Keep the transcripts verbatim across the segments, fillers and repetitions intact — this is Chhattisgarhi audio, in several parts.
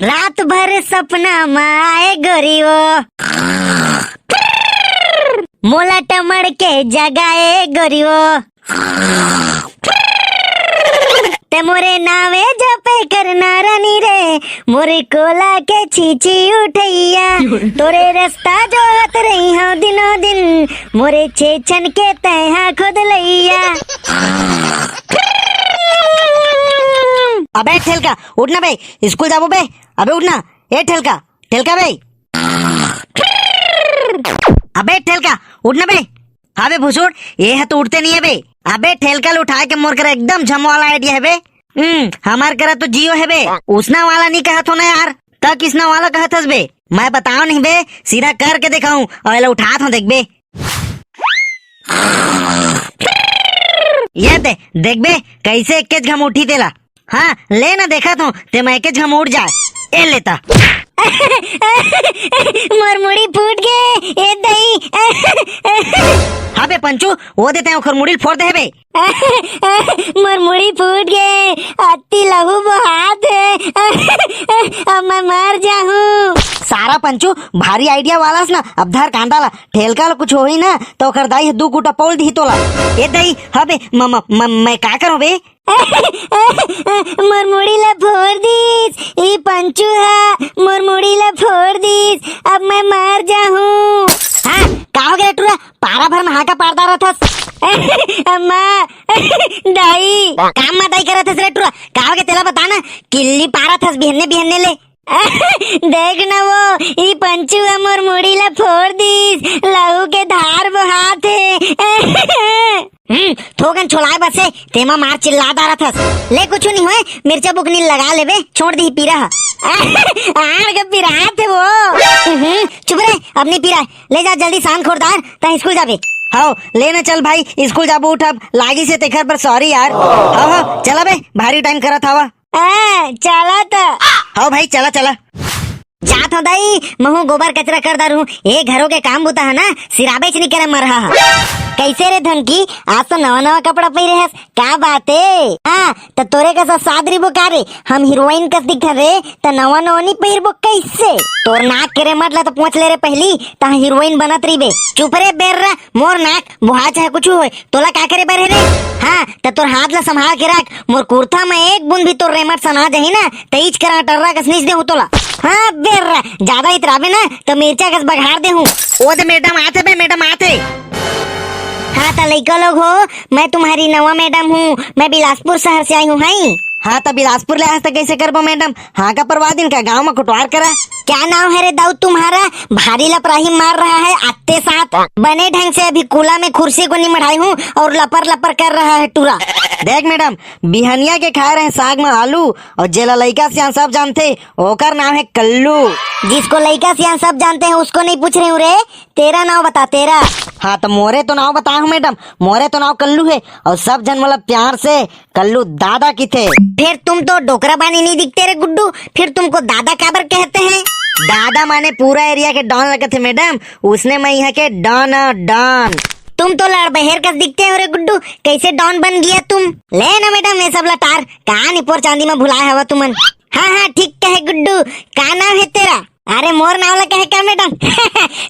रात भर सपना म आए गोरी वो, मोला टमड़ के जगाए गोरी वो। ते मोरे नावे जपे करना रानी रे, मोरे कोला के छीछी उठैया। तोरे रास्ता जोहत रही हूँ दिनों दिन, मोरे छेछन के तैहा खुद लैया। अबे ठेलका, उठ ना बे, स्कूल जाबो बे। अबे उठ ना, ए ठेलका, ठेलका बे। अबे ठेलका, उठ ना बे। हाँ बे भुसुड़, ये ह तो उठते नहीं है बे। अबे ठेलका ल उठाए के मोर करा एकदम झम वाला आइडिया है बे। हम्म, हमार करा तो जियो है बे। उसना वाला नहीं कहत हो ना यार, त किसना वाला कहत हस बे? मैं बताओ नहीं बे, सीधा करके दिखाऊं और एला उठात हूँ देख बे। ये दे, देख बे, कैसे एक के घम उठी तेला। हाँ, ले ना देखत हूँ, ते मैं के झम उठ जाए। ए लेता। मोर मुड़ी फूट गे, ए दई। हाँ बे पंचू, वो देते हैं ओखर मुड़ी ल फोड़ दे बे। मोर मुड़ी फूट गे, अत्ती लहू बोहात हे। अब मैं मर जाहूँ। सारा पंचू, भारी आइडिया वाला स ना, अब धर कांदा ला, ठेलका ला कुछ होही ना, तो ओखर दाई ह दू कूटा पौल दिही तोला। ए दई, हाँ बे, म-, म-, म-, मैं का करूँ बे? मोर मुड़ी ला फोड़ दीस, ई पंचू हा मोर मुड़ी ला फोड़ दीस, अब मैं मर जाहूँ। हाँ, का हो गया टूरा? पारा भर में हाका पार डारत हस। अम्मा, दाई। काम मा दाई करत हस रे टूरा, का हो गया तेला बता ना, किल्ली पारत हस बिहन्ने बिहन्ने ले। देख ना वो, ई पंचू ह मोर मुड़ी ला फोड़ दीस, लहू के धार बोहात हे। हम्म, थोकन छोलाए बस हे, तेमा मार चिल्ला डारत हस। ले कुछु नहीं होए, मिर्चा बुकनी लगा लेबे, छोड़ दी पीरा ह। आड़ के पिरात हे वो। हम्म, चुप रे, अब नहीं पिराए। ले जा जल्दी सांग खोरदार, तैं स्कूल जाबे। हाव, ले ना चल भाई, स्कूल जाबो उठ अब, लागी से तेखर पर सॉरी यार। हाव, हाव, चला बे, भारी टाइम करत हवा। हाँ, चला त। हाव भाई, चला, चला। जात हो दाई, महू गोबर कचरा कर डारू। ए घरों के काम बुता है ना, सिराबेच नहीं करे मरहा है। कैसे रे धनकी, आज तो नवा नवा कपड़ा पहिरे हस, का बात है? हाँ, त तोरे कस सादरी बोका रे, हम हीरोइन कस दिखत रे, त नवा नवा नहीं पहिरबो कैसे? तोर नाक के रे मत ला तो पहुँच ले रे पहली, त हीरोइन बनत रहिबे। चुप रे बेर्रा, मोर नाक बोहा चाहे कुछ होए, तोला का करे बर हे रे? हाँ, त तोर हाथ ला संभाल के रख, मोर कुर्ता में एक बूंद भी तोर रेमट सना जाही ना, त इच करा टर्रा कस नीच देहूं तोला। हाँ, बेर्रा, ज्यादा इतराबे ना, त मिर्चा कस बघार देहूं। ओ दे मैडम आथे बे, मैडम आथे। हाँ, त लइका लोग हो, मैं तुम्हारी नवा मैडम हूँ, मैं बिलासपुर शहर से आई हूँ, हाई। हाँ, त बिलासपुर ले आए हस त कैसे करबो मैडम? हाँ का परवा दिन का गाँव में कोटवार करा। क्या नाम है रे दाऊ तुम्हारा? भारी लपराही मार रहा है आते साथ। बने ढंग से अभी कूला में कुर्सी को निमड़ाई हूँ और लपर लपर कर रहा है टूरा। देख मैडम, बिहनिया के खाए रहे साग में आलू और जेला लइका सियान सब जानथे, ओकर नाम है कल्लू। जिसको लइका सियान सब जानते हैं उसको नहीं पूछ रही हूँ रे, तेरा नाम बता, तेरा। हाँ, त मोरे तो नाम बताए हूँ मैडम, मोरे तो नाम कल्लू है और सब जन मोला प्यार से कल्लू दादा किथे। फिर तुम तो डोकरा बानी नहीं दिखते रे गुड्डू, फिर तुमको दादा काबर कहते हैं? दादा माने पूरा एरिया के डॉन लगत है मैडम, उसने मैं यहाँ के डॉन, डॉन। तुम तो लड़बहेर कस दिखते हो रे गुड्डू, कैसे डॉन बन गया तुम? ले ना मैडम, ये सब लटार कहाँ निपोर चांदी में भुलाए हवा तुमन। हाँ, हाँ, ठीक कहे गुड्डू, का नाम है तेरा? अरे मोर नाव ला कहे का मैडम?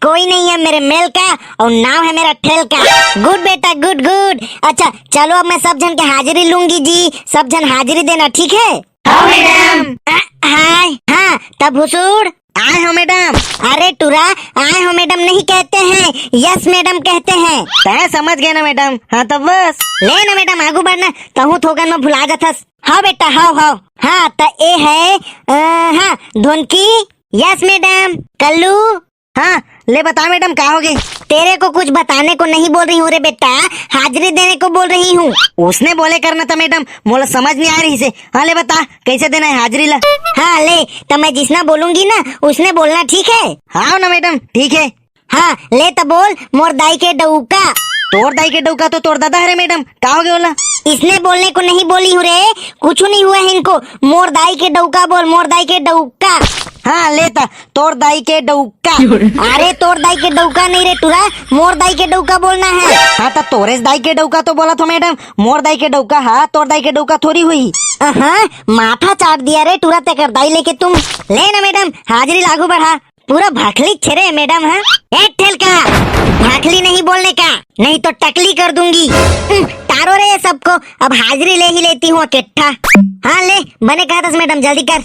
कोई नहीं है मेरे मेल का, और नाव है मेरा ठेल का। गुड बेटा, गुड गुड। अच्छा चलो, अब मैं सब जन के हाजिरी लूंगी जी, सब जन हाजिरी देना, ठीक है? हाँ मैडम। अ, हाय, हाँ, तब हुसूड़। आए हो मैडम। अरे टुरा, आए हो मैडम नहीं कहते हैं, यस मैडम कहते हैं। तय समझ गए ना मैडम, हाँ तब बस। ले ना मैडम, आगू बढ़ना, तहूँ थोकन में भुला जाथस। हाँ बेटा, हाव, हाव। हाँ, त ए है, अ, हाँ, धोनकी। Yes madam. कल्लू। हाँ, ले बता मैडम, का हो गए? तेरे को कुछ बताने को नहीं बोल रही हूँ रे बेटा, हाजिरी देने को बोल रही हूँ। उसने बोले करना था मैडम, मोला समझ नहीं आ रही से। हाँ, ले बता, कैसे देना है हाजिरी ला? हाँ, ले, तो मैं जिसना बोलूंगी ना, उसने बोलना, ठीक है? हाँ ना मैडम, ठीक है। हाँ, ले त बोल, मोर दाई के डउका। तोर दाई के डौका तो तोर दादा हरे मैडम, का हो गया ओला? इसने बोलने को नहीं बोली हूँ रे, कुछ नहीं हुआ है इनको। मोर दाई के डौका बोल, मोर दाई के डौका। हाँ, ले त, तोर दाई के डौका। अरे, तोर दाई के डौका नहीं रे टूरा, मोर दाई के डौका बोलना है। हाँ, त तोरेस दाई के डौका तो बोलत हों मैडम, मोर दाई के डौका हा, तोर दाई के डौका थोड़ी हुई। अहाँ, माथा चाट दिया रे टूरा तेकर दाई लेके तुम। ले ना मैडम, हाजिरी ला आगू बढ़ा। पूरा भाखली छेरे मैडम, हाँ? ए ठेलका, भाखली नहीं बोलने का, नहीं तो टकली कर दूंगी। उम, तारो रे सबको, अब हाजिरी ले ही लेती हूँ अकेट्ठा। हाँ ले, बने कहा था मैडम, जल्दी कर।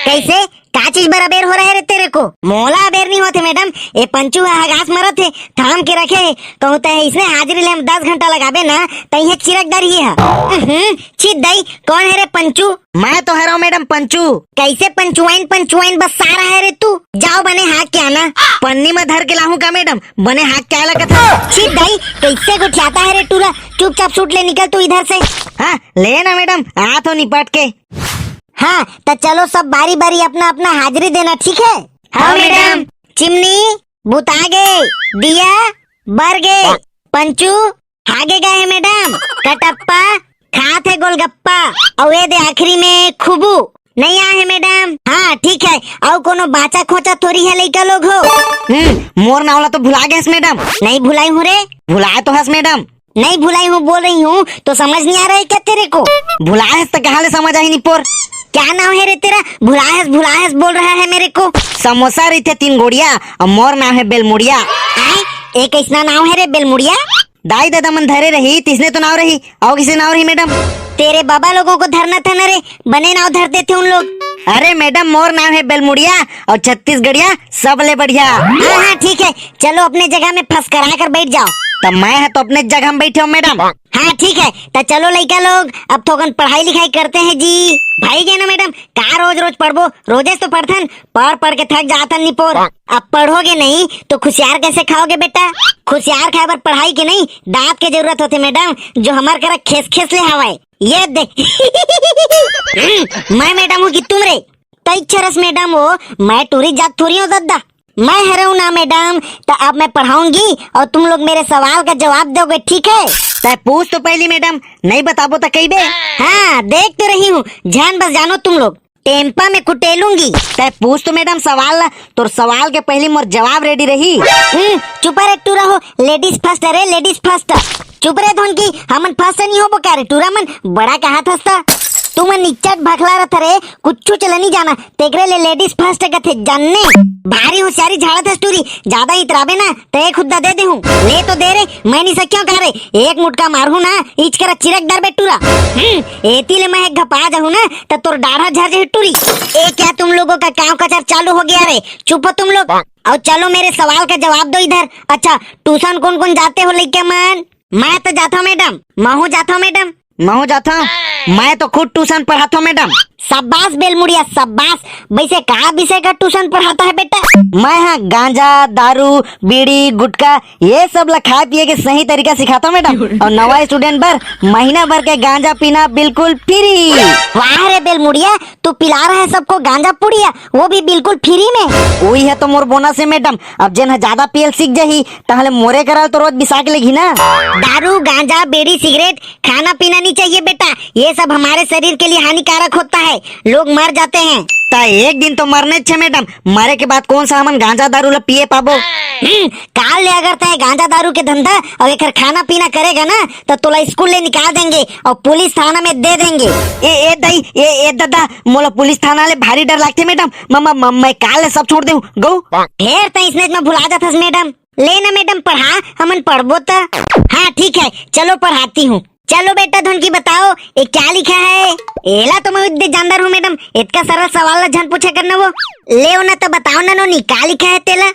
कैसे? का चीज बर अबेर हो रहा है रे तेरे को? मोला अबेर नहीं होते मैडम, ए पंचू हा हगास मरत है, थाम के रखे है। कहूँ तय इसने हाजिरी ले हम दस घंटा लगाबे ना, तई है चिरक डर ही है। उहुं, छी दई, कौन है रे पंचू? मैं तो हरव मैडम पंचू। कैसे पंचुआइन पंचुआइन बस सारा है रे तू? जाओ बने हाक के आना। पन्नी में धर के लाहूं का मैडम? बने हाक के आला कथा। छी दई, कैसे गोठियाता है रे टूरा? चुपचाप सूट ले निकल तू इधर से। हाँ, ले ना मैडम, आ तो निपट के। हाँ, तो चलो सब बारी बारी अपना अपना हाजिरी देना, ठीक है? हाँ, मैडम। चिमनी बुता गे, दिया बर गे, पंचू हागे गए है मैडम, कटप्पा खात है गोलगप्पा, अउ ये दे आखिरी में खुबू नहीं आए है मैडम। हाँ ठीक है, अउ कोनो बाचा खोचा थोड़ी है लइका लोग हो। हम्म, मोर नाव ला तो भुला गए हस मैडम। नहीं भुलाई हूँ रे। भुलाए तो हस मैडम। नहीं भुलाई हूँ बोल रही हूँ, तो समझ नहीं आ रहा है क्या तेरे को? भुलाए हस तो कहाँ ले समझ आही निपोर? क्या नाम है रे तेरा? भुलाए हस, भुलाए हस बोल रहा है मेरे को। समोसा रहिथे तीन गोड़िया, अउ मोर नाम है बेलमुड़िया। आय, एक ऐसना नाम है रे बेलमुड़िया? दाई ददा मन धरे रही, तिसने तो नाव रही, अउ किसे नाव रही मैडम? तेरे बाबा लोगों को धरना था ना रे, बने नाव धरते थे उन लोग। अरे मैडम, मोर नाम है बेलमुड़िया अउ छत्तीसगढ़िया सबले बढ़िया। हाँ, हाँ, ठीक है, चलो अपने जगह में फसकरा कर बैठ जाओ। तब मैं है तो अपने जगह में बैठे हूँ मैडम। हाँ, ठीक है, तो चलो लइका लोग, अब थोकन पढ़ाई लिखाई करते हैं जी। भाई गे ना मैडम, का रोज रोज पढ़बो, रोजेस तो पढ़थन, पढ़ पढ़ के थक जाथन निपोर। अब पढ़ोगे नहीं तो खुशियार कैसे खाओगे बेटा? खुशियार खाए बर पढ़ाई के नहीं, दांत के जरूरत होथे मैडम, जो हमर करा खेस खेस ले हवाए। ये दे। मैं मैडम हूँ कि तुम रे? तई छरस मैडम हो, मैं टूरी जात थोड़ी हूँ दद्दा। मैं हरऊ ना मैडम, तो अब मैं पढ़ाऊंगी और तुम लोग मेरे सवाल का जवाब दोगे, ठीक है? तय पूछ तो पहली मैडम, नहीं बताबो तो कही बे। हाँ, देख तो रही हूँ, जान बस जानो तुम लोग। टेम्पा में कुटेलूंगी। तय पूछ तो मैडम सवाल ला, तोर सवाल के पहली मोर जवाब रेडी रही। हम्म, चुप रे टूरा हो, ladies first ray, ladies first. चुप रे धोनकी, हमन फर्स्ट नहीं होबो का रे टूरा मन, बड़ा कहा थस त। तुमन निच्चट भखला रथ रे, कुछ चले नहीं जाना, तेकरे ले लेडीज फर्स्ट कथे जानने। भारी होशियारी झाड़त हस टूरी, ज्यादा इतराबे ना, ते खुद्दा दे दे हूँ। ले तो दे रे, मैं नहीं सकियों का रे, एक मुटका मारहूँ ना, इच करा चिरक डर बे टूरा। हम्म, एती ले मैं एक घपा जाहूँ ना, त तोर डाढ़ा झर जाही टूरी। ए क्या तुम लोगों का काम काज चालू हो गया रे? चुप हो तुम लोग। और चलो मेरे सवाल का जवाब दो इधर। अच्छा, ट्यूशन कौन कौन जाते हो लइका मन? मैं तो जाता हूँ मैडम। महू जाता हूँ मैडम। महू जाता हूँ। मैं तो खुद ट्यूशन पढ़ाता हूँ मैडम। शाबाश बेलमुड़िया, शाबाश। वैसे का विषय का ट्यूशन पढ़ाता है बेटा? मैं हाँ गांजा, दारू, बीड़ी, गुटखा, ये सब ला खाए पिए के सही तरीका सिखाता हूँ मैडम। और नवा स्टूडेंट बर महीना भर के गांजा पीना बिल्कुल फ्री। वाह रे बेलमुड़िया, तू पिला रहा है सबको गांजा पुड़िया, वो भी बिल्कुल फ्री में। वही है तो मोर बोनस है मैडम। अब जेन ह ज्यादा पियल सीख जाही, ताहले मोरे करा तो रोज बिसा के लेगी ना। दारू, गांजा, बीड़ी, सिगरेट खाना पीना नहीं चाहिए बेटा, ये सब हमारे शरीर के लिए हानिकारक होता है, लोग मर जाते हैं। ता एक दिन तो मरने छे मैडम, मरे के बाद कौन सा हमन गांजा दारू ला पिए पाबो? हम्म, काल ले अगर तय गांजा दारू के धंधा और एकर खाना पीना करेगा ना, तो तोला स्कूल ले निकाल देंगे और पुलिस थाना में दे देंगे। ए, ए दई, ए, ए दादा, मोला पुलिस थाना ले भारी डर लागथे मैडम। म-, म-, म-, मैं काल ले सब छोड़ देहूँ, गऊ। फेर तय इसने में भुला जाथस मैडम। ले ना मैडम, पढ़ा, हमन पढ़बो त। हाँ, ठीक है, चलो पढ़ाती हूँ। चलो बेटा धनकी, बताओ, ये क्या लिखा है? एला तो मैं उद्दे जानदार हूँ मैडम, इतका सरल सवाल ला झन पूछा करना वो। ले ना तो बताओ ना नोनी, का लिखा है तेला?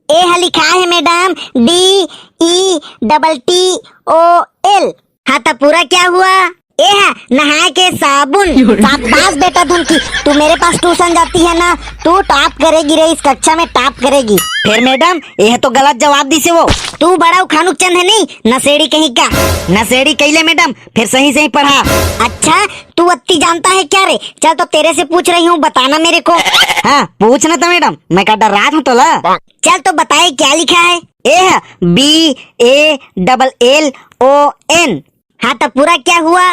ए ह लिखा है madam, D E double T O L. हाँ, तो पूरा क्या हुआ? ए हा, नहाए के साबुन। शाबाश बेटा धुनकी, तू मेरे पास ट्यूशन जाती है ना, तू टॉप करेगी रे, इस कक्षा में टॉप करेगी। फिर मैडम, ये तो गलत जवाब दिसे वो। तू बड़ा उखानुक चंद है नहीं, नशेड़ी कहीं का। नशेड़ी कैले मैडम, फिर सही सही पढ़ा। अच्छा, तू अत्ती जानता है क्या रे? चल तो तेरे से पूछ रही हूँ, बताना मेरे को। हाँ, पूछना था मैडम, मैं का डर्रात हूँ तोला। चल तो बताए क्या लिखा है? ए है, B A double L O N। हाँ, तो पूरा क्या हुआ?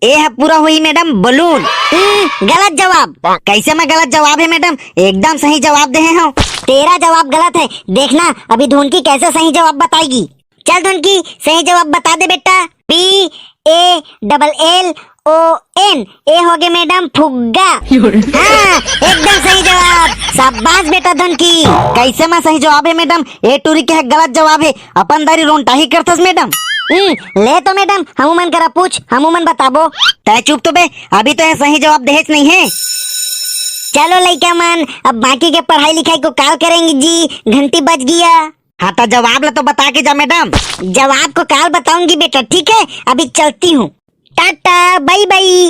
ए है पूरा हुई मैडम, बलून। हम्म, गलत जवाब। कैसे में गलत जवाब है मैडम? एकदम सही जवाब दे हो। तेरा जवाब गलत है, देखना अभी धुनकी कैसे सही जवाब बताएगी। चल धुनकी, सही जवाब बता दे बेटा। B A double L O N। ए होगे मैडम फुग्गा। हाँ, एकदम सही जवाब। शाबाश बेटा धुनकी। कैसे में सही जवाब है मैडम? ए टूरी के है गलत जवाब है। अपन दारी रोंटाही करथस मैडम। हम्म, ले तो मैडम, हमू मन करा पूछ, हमू मन बताबो। तै चुप तो बे, अभी तो ये सही जवाब देहेच नहीं है। चलो लइका मन, अब बाकी के पढ़ाई लिखाई को काल करेंगे जी, घंटी बज गया। हाँ, तो जवाब ला तो बता के जा मैडम। जवाब को काल बताऊंगी बेटा, ठीक है, अभी चलती हूँ, टाटा बाय बाय।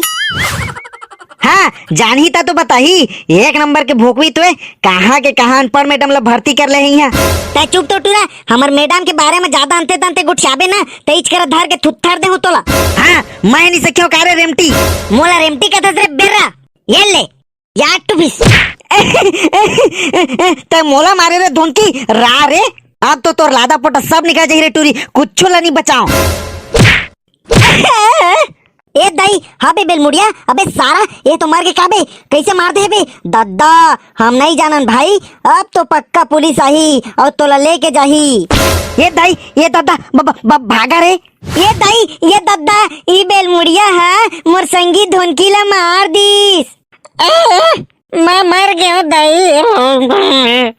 हाँ, जानही ता तो बताही, एक नंबर के भोकवी तो है, कहाँ के कहाँ अनपढ़ मैडम ला भर्ती कर ले ही है। तै चुप तो टूरा, हमर मैडम के बारे में ज्यादा अंते तंते गुठियाबे ना, तै इच करा धर के थुत्थर दे हूँ तोला। हाँ, मैं नहीं सख्यो का रे रेमटी। मोला रेमटी कथस रे बेर्रा, ये ले, यार तू भी। तै मोला मारे रे धुनकी, रा रे, अब तो तोर लादा पोटा सब निकल जाही रे टूरी, कुछो ला नहीं बचाओ। ए दाई, हाँ बे बेलमुड़िया, अबे सारा, ये तो मर के का बे, कैसे मार दे बे? दद्दा, हम नहीं जानन भाई, अब तो पक्का पुलिस आही और तोला लेके जाही। ये दाई, ये दद्दा, ब-, ब-, ब-, भागा रे। ये दाई, ये दद्दा, ई बेलमुड़िया हा मोर संगी धोनकी ला मार दीस। ए, मैं मर गयो दाई।